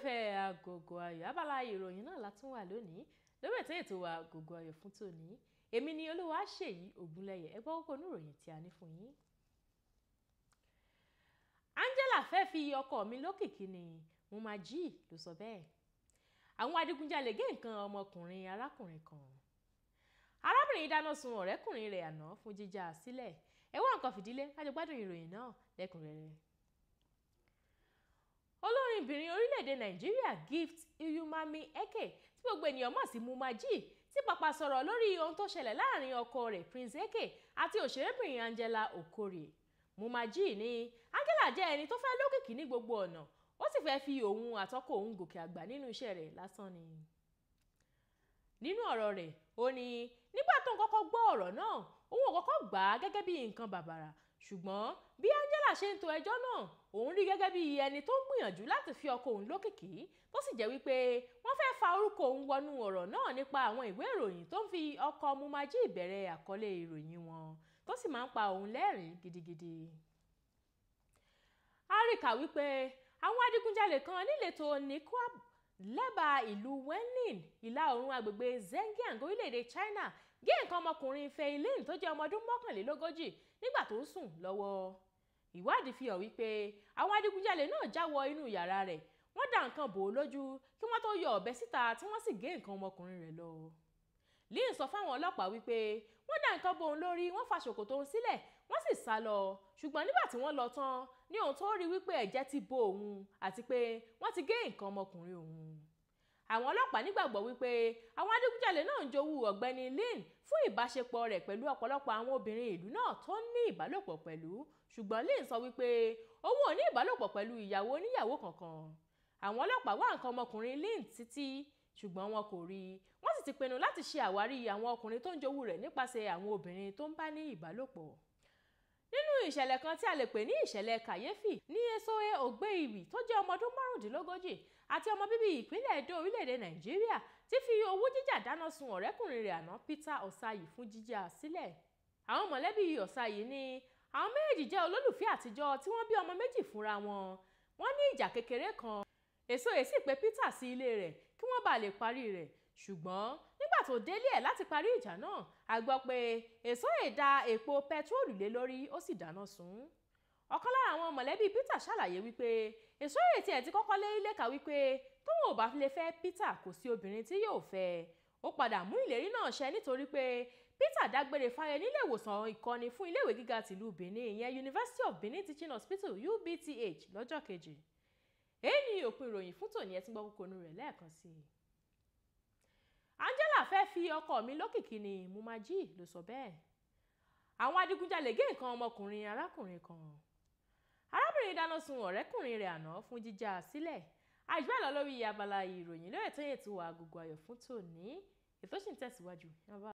Olólùfẹ́ Agogo Ayọ̀, abala ìròyìn náà la tún wà lónìí lórí ètò wa Agogo Ayọ̀ fún tòní. Èmi ni Olúwaṣèyí Ògúnlẹ̀yẹ. Ẹ gbọ́ kókó oníròyìn tí a ní fún yín. Angela fẹ́ fi ọkọ mi lókìkí ni Muma G ló sọ bẹ́ẹ̀. Àwọn adigunjalè gé nǹkan ọmọkùnrin arákùnrin kan. Arábìnrin dáná sun ọ̀rẹ́kùnrin rẹ̀ àná fún jíjá sílẹ̀. Ẹ wá nǹkan fìdílé ká jọ gbádùn ìròyìn náà lẹ́kùnrẹ́rẹ́. Olórinbìnrin orílẹ̀-èdè Nàìjíríà Gift Iyumami Eke tí gbogbo ènìyàn mọ̀ sí Muma G ti pàpà sọ̀rọ̀ lórí ohun tó ṣẹlẹ̀ láàrin ọkọ rẹ̀ Prince Eke àti òṣèrébìnrin Angela Okorie. Muma G ní Angela jẹ́ ẹni tó fẹ́ lókìkí ní gbogbo ọ̀nà, ó sì fẹ́ fi òun àtọkọ òun gòkè àgbà nínú iṣẹ́ rẹ̀ lásán ni. Nínú ọ̀rọ̀ rẹ̀, ó ní nígbà tó ń kọ́kọ́ gbọ́ ọ̀rọ̀ náà, òun ò kọ́kọ́ gbà á gẹ́gẹ́ bí nǹkan bàbàrà, ṣùgbọ́n bí Angela ṣe ń to ẹjọ́ náà, òun rí gẹ́gẹ́ bí ẹni tó ń gbìyànjú láti fi ọkọ òun lókìkí, tó sì jẹ́ wípé wọ́n fẹ́ fa orúkọ òun wọnú ọ̀rọ̀ náà nípa àwọn ìwé ìròyìn tó ń fi ọkọ Muma G bẹ̀rẹ̀ àkọlé ìròyìn wọn, tó sì máa ń pa òun lẹ́rìn-ín gidigidi. A rí kà wípé àwọn adigunjalè kan níletò Nicoa lẹ́bàá ìlú Wenling, ìlà oòrùn agbègbè Zhenjiang orílẹ̀-èdè China gé nǹkan ọmọkùnrin Fei Lin tó jẹ́ ọmọ ọdún 41 nígbà tó ń sùn lọ́wọ́. Ìwádìí fi hàn wípé àwọn adigunjalè náà já wọ inú yàrá rẹ̀, wọ́n dá nǹkan bò ó lójú kí wọ́n tó yọ ọ̀bẹ síta tí wọ́n sì gé nǹkan ọmọkùnrin rẹ̀ lọ. Lin sọ fáwọn ọlọ́pàá wípé wọ́n dá nǹkan bò òun lórí, wọ́n fa ṣòkòtò òun sílẹ̀, wọ́n sì sá lọ. Ṣùgbọ́n nígbà tí wọ́n lọ tán ní òun tó rí wípé ẹ̀jẹ̀ ti bo òun àti pé wọ́n ti gé nǹkan ọmọkùnrin òun. Àwọn ọlọ́pàá nígbàgbọ́ wípé àwọn adigunjalè náà ń jowú ọ̀gbẹ́ni Lin fún ìbáṣepọ̀ rẹ̀ pẹ̀lú ọ̀pọ̀lọpọ̀ àwọn obìnrin ìlú náà tó ní ìbálòpọ̀ pẹ̀lú, ṣùgbọ́n Lin sọ wípé òun ò ní ìbálòpọ̀ pẹ̀lú ìyàwó oníyàwó kankan. Àwọn ọlọ́pàá wá nǹkan ọmọkùnrin Lin títí, ṣùgbọ́n wọn kò rí i. Wọ́n sì ti pinnu láti ṣe àwárí àwọn ọkùnrin tó ń jowú rẹ̀ nípasẹ̀ àwọn obìnrin tó ń bá ní ìbálòpọ̀. Nínú ìṣẹ̀lẹ̀ kan tí a lè pè ní ìṣẹ̀lẹ̀ kàyéfì ní Esoe Ogbeìwì tó jẹ́ ọmọ ọdún 35 àti ọmọ bíbí ìpínlẹ̀ Edo orílẹ̀-èdè Nàìjíríà ti fi owó jíjà dáná sun ọ̀rẹ́kùnrin rẹ̀ àná Peter Osayi fún jíjà sílẹ̀. Àwọn mọ̀lẹ́bí Osayi ní àwọn méjèèjì jẹ́ olólùfẹ́ àtijọ́ tí wọ́n bí ọmọ méjì fúnra wọn. Wọ́n ní ìjà kékeré kan. Esoe sì pe Peter sí ilé rẹ̀ kí wọ́n bá lè parí rẹ̀, ṣùgbọ́n nígbà tó délé ẹ̀ láti parí ìjà náà, a gbọ́ pé Esoe da epo pẹtiróòlù lé lórí ó sì dáná sun. Ọ̀kan lára àwọn mọ̀lẹ́bí Peter ṣàlàyé wípé Esoe tiẹ̀ ti kọ́kọ́ lé léka wípé tóun ò bá lè fẹ́ Peter kò sí obìnrin tí yóò fẹ́. Ó padà mú ìlérí náà ṣẹ nítorí pé Peter dágbére fáyé nílé ìwòsàn ìkọ́ni fún iléèwé gíga tìlú Benin, ìyẹn University of Benin Teaching Hospital UBTH lọ́jọ́ kejì. Èyí ni òpin ìròyìn fún tòní. Ẹ tún gbọ́ kókó inú rẹ̀ lẹ́ẹ̀kan sí i. Angela fẹ́ fi ọkọ mi lókìkí ni Muma G ló sọ bẹ́ẹ̀. Àwọn adigunjalè gé nǹkan ọmọkùnrin arákùnrin kan. Arábìnrin dáná sun ọ̀rẹ́kùnrin rẹ̀ àná fún jíjá sílẹ̀. Àjùbá lọ lórí abala ìròyìn lórí ètò Agogo Ayọ̀ fún tòní. Ètò sì ń tẹ̀síwájú.